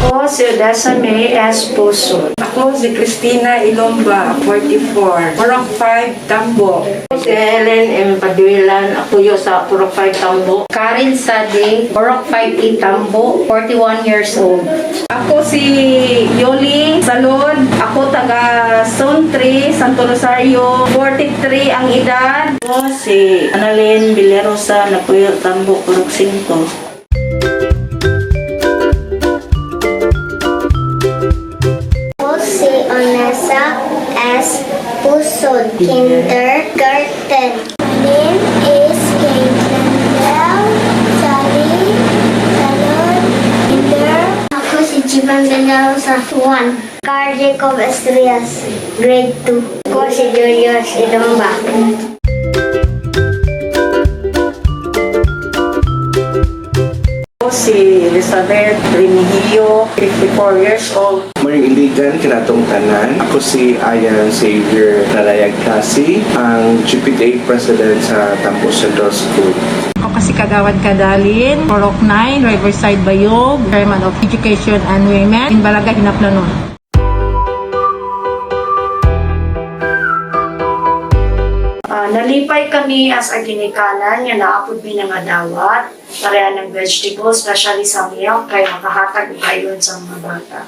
Ako si Odessa May S. Puso. Ako si Christina Ilomba, 44, Purok 5, Tambo. Si Helen M. Paduilan, ako sa Purok 5 Tambo. Karen Sade, Purok 5E Tambo, 41 years old. Ako si Yoli Salod. Ako taga Zone 3, Santo Rosario, 43 ang edad. Ako si Annalyn Villarosa, Napuyo Tambo, Purok 5. Ako si Onesa S. Pusod, kindergarten. My name is Caitlin Bell, Sally, Salud, Kinder. Ako si Jivan Benarosa, 1. Carl Jacob Estrias, grade 2. Ako si Julius Ilomba. Ako si Elizabeth Remigio, 54 years old. Maring iligan kanatong tanan. Ako si Ayan Xavier Lalayag Kasi, ang GPTA President sa Tambo Central School. Ako kasi Kagawad Kadalin, Purok 9, Riverside Bayog, Chairman of Education and Women in Barangay Hinaplanon. Nalipay kami as a ginikanan nga naapod mi nga dawat pareha ng vegetables, especially sa milk, kay makahatag og kayon sa mga bata.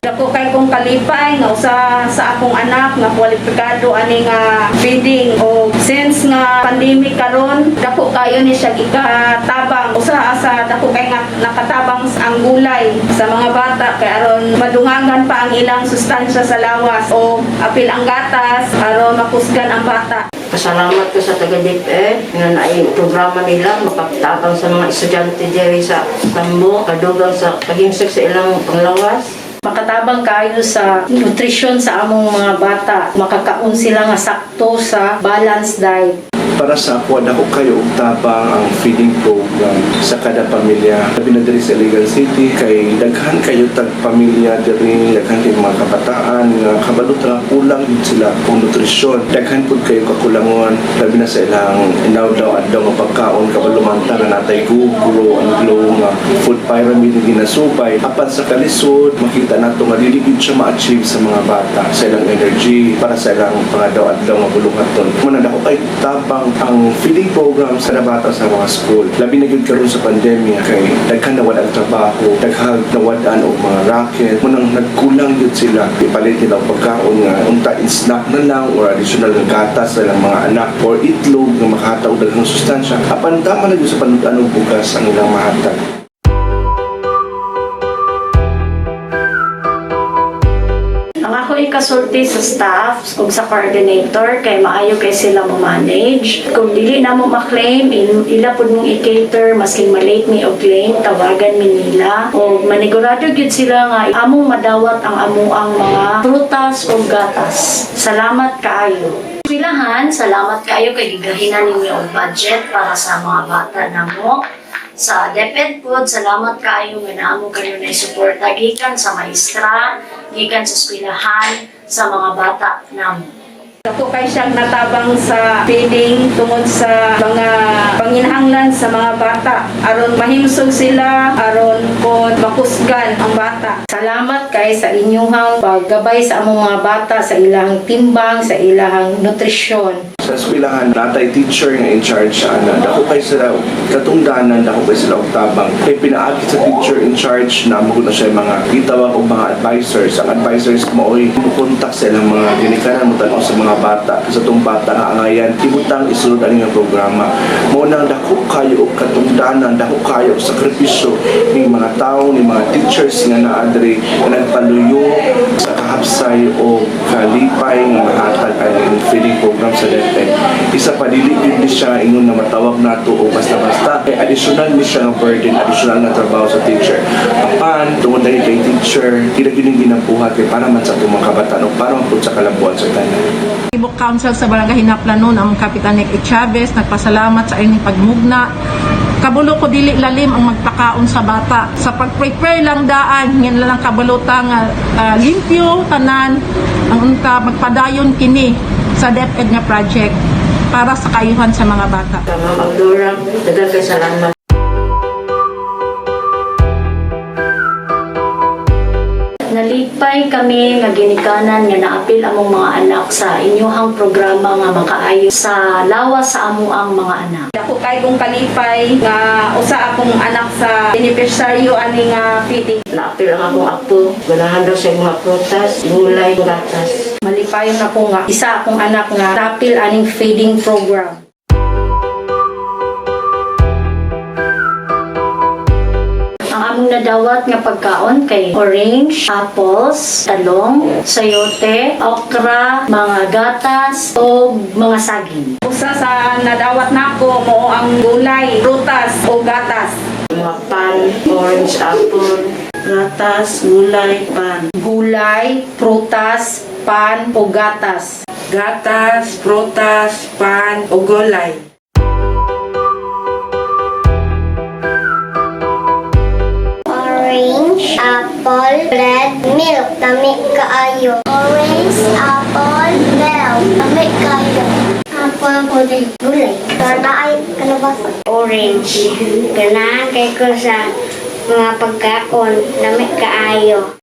Dako kay kong kalipay nga usa sa akong anak nga kwalipikado ani nga feeding o since nga pandemic karon, dako kayo ni siya ikatabang. Usa sa dako kay nga nakatabang ang gulay sa mga bata kay aron madungangan pa ang ilang sustansya sa lawas o apil ang gatas aron makusgan ang bata. Pasalamat ko sa taga DepEd nga naay programa nila makatabang sa mga estudyante diri sa Tambo, kadugang sa paghingsig sa ilang panglawas. Makatabang kayo sa nutrisyon sa among mga bata. Makakaon sila nga sakto sa balanced diet. Para sa ako, dako kayo og tabang ang feeding program sa kada pamilya. Labi na diri sa Iligan City, kay daghan kayo tag pamilya diri, daghan kay mga kabataan nga kabalo tra kulang gid sila og nutrisyon. Daghan pud kayo kakulangon, labi na sa ilang inawdaw adlaw nga pagkaon, kabalo man ta nga natay go, grow and glow nga food pyramid nga ginasubay. Apan sa kalisod, makita nato nga dili gid siya ma-achieve sa mga bata sa ilang energy para sa ilang pangadaw-adlaw nga buluhaton. Muna dako kay tabang ang feeding program sa bata sa mga school. Labi na gyud karon sa pandemya kay daghan na wala ang trabaho, daghan nawad-an og mga racket, munang nagkulang gyud sila. Ipalit nila og pagkaon nga unta in snack na lang or additional nga gatas sa ilang mga anak or itlog nga makahatag og daghang sustansya. Apan tama na gyud sa panud-an og bugas ang ilang mahatag. Ang ako ikasulti sa staff ug sa coordinator kay maayo kay sila mo manage. Kung dili na mo ma-claim, ila pud mong i-cater masking malate mi og claim, tawagan mi nila. O manigurado gyud sila nga among madawat ang amuang mga prutas ug gatas. Salamat kaayo. Pilahan, salamat kaayo kay gigahinan ninyo og budget para sa mga bata namo. Sa DepEd pod, salamat kaayo nga naamo kayo na suporta gikan sa maestra, gikan sa eskwelahan, sa mga bata namo. Dako kay siyang natabang sa feeding tungod sa mga panginahanglan sa mga bata aron mahimsog sila, aron kon makusgan ang bata. Salamat kay sa inyong paggabay sa among mga bata sa ilang timbang, sa ilang nutrisyon. Sa eskwelahan, natay teacher nga in charge sa ana. Dako kay sila katungdanan, dako kay sila og tabang. Kay pinaagi sa teacher in charge na mo na siya yung mga gitawag og mga advisors. Ang advisors maoy mukontak sa ilang mga ginikanan, mo tan-aw sa mga bata, sa tong bata nga angayan ibutang isulod ani nga programa. Mao nang dako kayo og katungdanan, dako kayo og sakripisyo ni mga tawo, ni mga teachers nga naa diri nga nagpaluyo sa kahapsay o kalipay nga mahatag ang feeding program sa DepEd. Isa pa, dili gyud ni siya ingon na matawag nato o basta-basta. Kay additional ni siya nga burden, additional nga trabaho sa teacher. Apan, tungod dahil kay teacher, dili gyud yung ginabuhat kay para man sa atong mga kabataan o para man pud sa kalambuan sa tanan. Ibok Council sa Barangay Hinaplanon, ang Kapitan Nick E. Chavez, nagpasalamat sa inyong pagmugna. Kabulo ko dili lalim ang magpakaon sa bata. Sa pag-prepare lang daan, ngin lang kabalota nga limpyo tanan ang unta magpadayon kini sa DepEd nga project para sa kayuhan sa mga bata. Sa Ma'am Abdura, daghang kay salamat. Nalipay kami nga ginikanan nga naapil among mga anak sa inyuhang programa nga makaayo sa lawas sa amuang mga anak. Dako kay kong kalipay nga usa akong anak sa benepisyaryo ani nga feeding. Naapil ang akong apo. Ganahan daw siya mga prutas, gulay, gatas. Malipayon ako nga isa akong anak nga napil aning feeding program. Ang among nadawat nga pagkaon kay orange, apples, talong, sayote, okra, mga gatas o mga saging. Usa sa nadawat nako mao ang gulay, prutas o gatas. Mga pan, orange, apple, Gatas, gulay, pan. Gulay, prutas, pan o gatas. Gatas, prutas, pan, o gulay. Orange, apple, bread, milk. Lami kaayo. Orange, apple, milk. Lami kaayo. Apple, gulay. Gulay. Pero ay kalabasa. Orange. Ganahan kay ko sa mga pagkaon. Lami kaayo.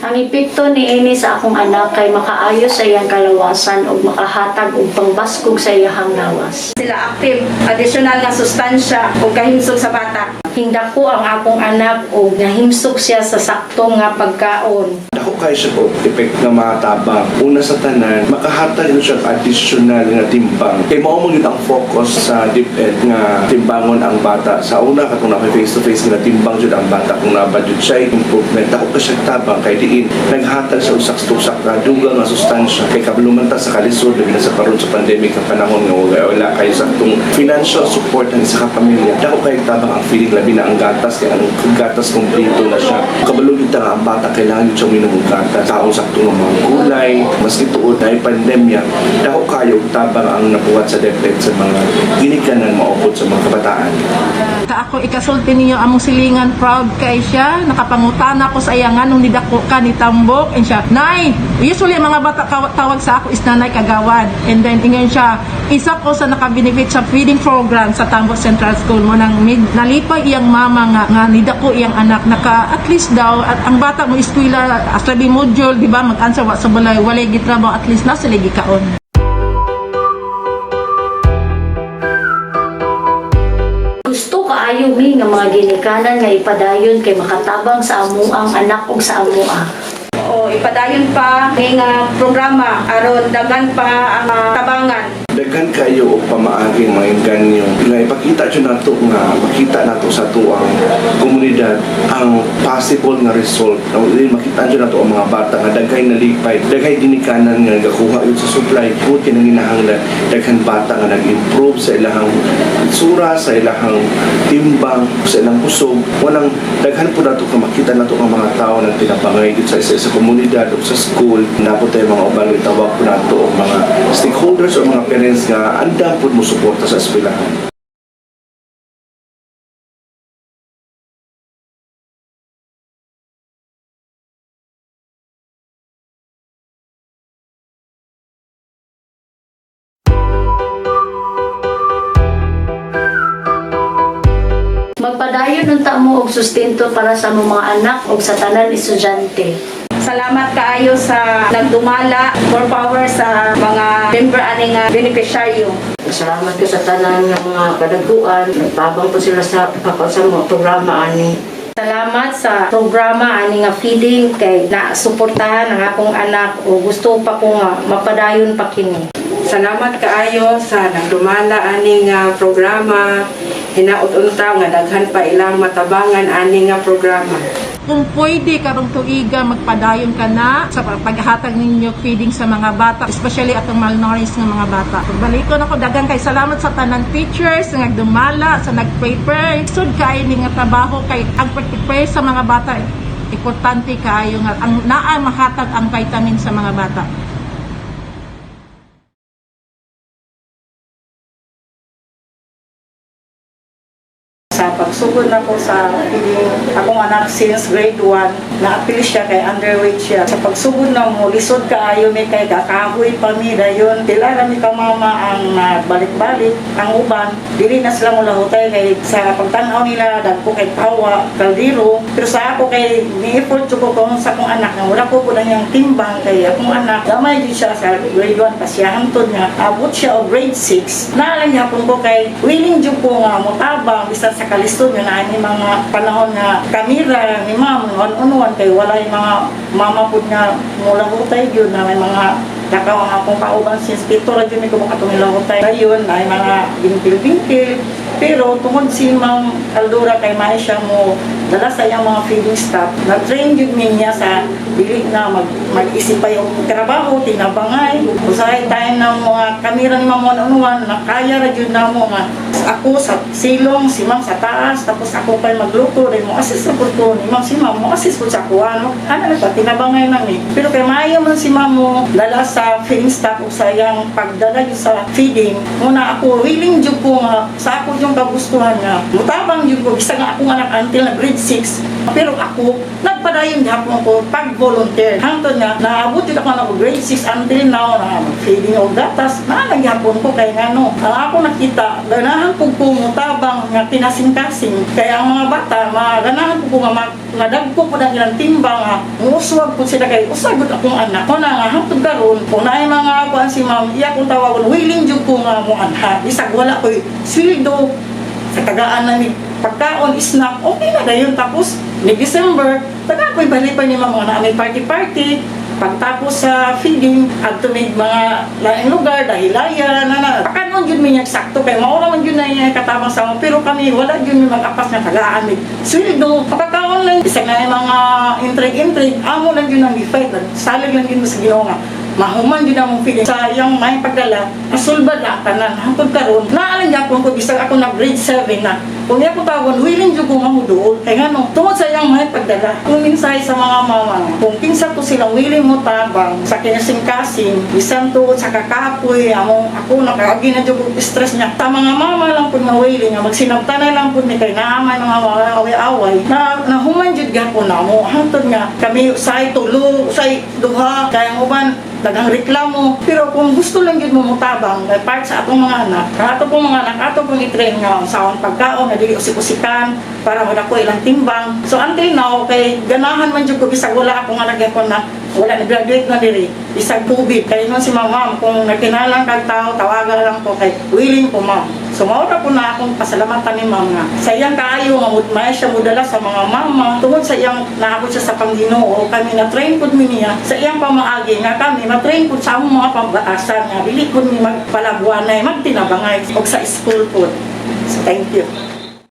Ang epekto niini sa akong anak kay makaayo sa iyang kalawasan ug makahatag og pangbaskog sa iyang lawas. Sila active, additional nga sustansya o kahimsog sa bata. Hindako ang akong anak og nahimsog siya sa sakto nga pagkaon. Dako kayo siya og effect nga matabang. Una sa tanan, makahatag yun siya og additional nga timbang. Kay mao mo yun ang focus sa DepEd nga timbangon ang bata. Sa una katong na face to face nga timbang jud ang bata kung naa ba jud siya improvement. Dako ka siya tabang kay diin naghatag sa usak-tusak na dugang nga sustansya kay kabalo man ta sa kalisod labi na sa karon sa pandemic nga panahon nga wala kayo saktong financial support ang isa ka pamilya. Dako kay tabang ang feeling, labi na ang gatas kay ang gatas kompleto na siya. Kabalo gyud ta nga ang bata kailangan gyud siya uminom og gatas. Taong sakto nga mga gulay, maski tuod na pandemya, dako kayo og tabang ang nabuhat sa DepEd sa mga ginikanan maupod sa mga kabataan. Ka ako ikasulti ninyo among silingan, proud kay siya. Nakapangutana ko sa iya nganong nidako ka ni tambok, and siya, "Nay," usually ang mga bata tawag sa ako is "Nanay Kagawad," and then ingon siya, "Isa ko sa nakabenefit sa feeding program sa Tambo Central School mo nang mid, nalipay iyang mama nga nidako iyang anak naka at least daw at ang bata mo eskwela as labi module, di ba, mag-answer wa sa balay, walay gitrabaho, at least nasa lagi kaon. Gusto kaayo mi nga mga ginikanan nga ipadayon kay makatabang sa amuang anak ug sa amua. O ipadayon pa ni nga programa aron daghan pa ang tabangan. Daghan kayo og pamaaging mga engganyo nga ipakita jud nato nga makita nato sa tuang komunidad ang possible nga result. Now, dili makita jud nato ang mga bata nga daghay nalipay, daghay ginikanan nga nagakuha yun sa supply, buti nang ginahanglan daghan bata nga nag-improve sa ilahang itsura, sa ilahang timbang, sa ilang kusog. Walang daghan po nato ka makita nato ang mga tao nang tinabangay gid sa isa sa komunidad o sa school. Napo tayo mga uban, itawag po nato og mga stakeholders o mga parents nga andam po mo suporta sa eskwelahan. Magpadayon unta mo og sustento para sa among mga anak ug sa tanan estudyante. Salamat kaayo sa nagdumala, more power sa mga member ani nga benepisyaryo. Salamat ko sa tanan ng mga kadaguan. Nagtabang po sila sa pagkaon sa mga programa ani. Salamat sa programa ani nga feeding kay nasuportahan ang akong anak o gusto pa ko nga mapadayon pa kini. Salamat kaayo sa nagdumala ani nga programa. Hinaot unta nga daghan pa ilang matabangan ani nga programa. Kung pwede karong tuiga magpadayon ka na sa paghatag ninyo feeding sa mga bata, especially atong malnourished nga mga bata. Pagbalik ko nako, daghang kay salamat sa tanan teachers nga nagdumala sa nag-prepare. Sud kay ni nga trabaho kay ang pag-prepare sa mga bata importante kaayo nga ang naa mahatag ang vitamin sa mga bata. Sa pagsugod na ko sa feeding akong anak since grade 1, naapil siya kay underweight siya. Sa pagsugod na mo, lisod kaayo mi kay kakahoy pa mi dayon. Pila ra mi ka mama ang nagbalik-balik. Ang uban, dili na sila molahutay kay sa pagtan-aw nila dagko kay pawa, kaldero. Pero sa ako kay ni-effort ko kung sa akong anak nga wala ko po na niyang timbang kay akong anak gamay jud siya sa grade 1 pa siya hantod nga abot siya og grade 6. Naalang gyapon ko kay willing jud ko nga motabang bisan sa kalisod nga naa ni mga panahon nga kamera ni ma'am one on one kay walay mga mama pud nga molahutay jud na may mga nakaw ang akong kauban since 7 ra jud mi ko katong ilahutay. Dayon ay mga bingkil-bingkil, pero tungod si Ma'am Caldura kay maayo siya mo dala sa iyang mga feeding staff, na-train jud mi niya sa dili na mag-isip pa yung trabaho, tinabangay. Usahay time ng mga kamera ni Ma'am one on one, nakaya ra jud namo nga ako sa silong, si Ma'am sa taas, tapos ako pa magluto, dahil mo assist ra pud ko ni Ma'am, si Ma'am mo assist pud sa ako, ano, ano na ba, tinabangay lang eh. Pero kay maayo man si Ma'am mo dala sa feeding staff ug sa iyang pagdala jud sa feeding, muna ako willing jud ko nga sa ako yung kagustuhan nga mutabang jud ko bisag nga akong anak until na grade 6. Pero ako nagpadayon gihapon ko pag volunteer hangtod nga naabot jud ako na grade 6 until now na feeding og gatas na nagyapon ko kay ngano ang ako nakita, ganahan pud ko mutabang nga kinasing-kasing kay ang mga bata maganahan pud ko nga nga dagko pud ang ilang timbang nga muuswag pud sila kay usa gud akong anak ko na nga hangtod karon kung naay mga kuan si ma'am, iya kong tawagon, willing jud ko nga moanha bisag wala koy sweldo. Sa tagaan na ni pagkaon, snack, okay na dayon. Tapos ni December, taga ko'y balipay ni ma'am nga naa party party pagtapos sa feeding adto may mga laing lugar dahilaya na na kanon jud mi niya sakto kay mao ra man jud na niya katabang sa amo. Pero kami wala jud mi mag-apas nga tagaan mi sweldo, pagkakaon lang. Bisag na yung mga intrigue-intrigue, amo lang jud ang gi-fight, nagsalig lang jud mo sa Ginoo nga mahuman jud among feeding. Sa iyang may pagdala, nasulbad na ang tanan hangtod karon. Naalang gyapon ko bisag ako na grade 7 na kung iya ko tawon, willing jud ko nga moduol kay ngano tungod sa iyang may pagdala. Kung mensahe sa mga mama, kung kinsa to silang willing mo tabang sa kinasing-kasing bisan tungod sa kakapoy among ako nakaagi na jud og stress niya ta, mga mama lang pud nga willing nga magsinabtanay lang pud mi kay naa may mga away-away na nahuman jud gihapon namo hangtod nga kami say tulo, say duha, kay ang uban daghang reklamo. Pero kung gusto lang jud mo mutabang kay part sa atong mga anak, ang ato pong mga anak ato pong i-train nga sa akong pagkaon nga dili usik-usikan para madako ilang timbang. So until now kay ganahan man jud ko bisag wala akong anak gyapon na wala na graduate na diri, bisag COVID kay ingon si ma'am, "Kung nagkinalang kag tao, tawagan lang ko kay willing ko, ma'am." So mao ra po na akong pasalamatan ni ma'am nga sa iyang kaayo nga may siya modala sa mga mama tungod sa iyang naabot siya sa Pangginoo. Kami na train pud mi niya sa iyang pamaagi nga kami ma-train pud sa among mga pambatasan nga dili pud mi magpalabuanay, magtinabangay og sa school pud. So thank you.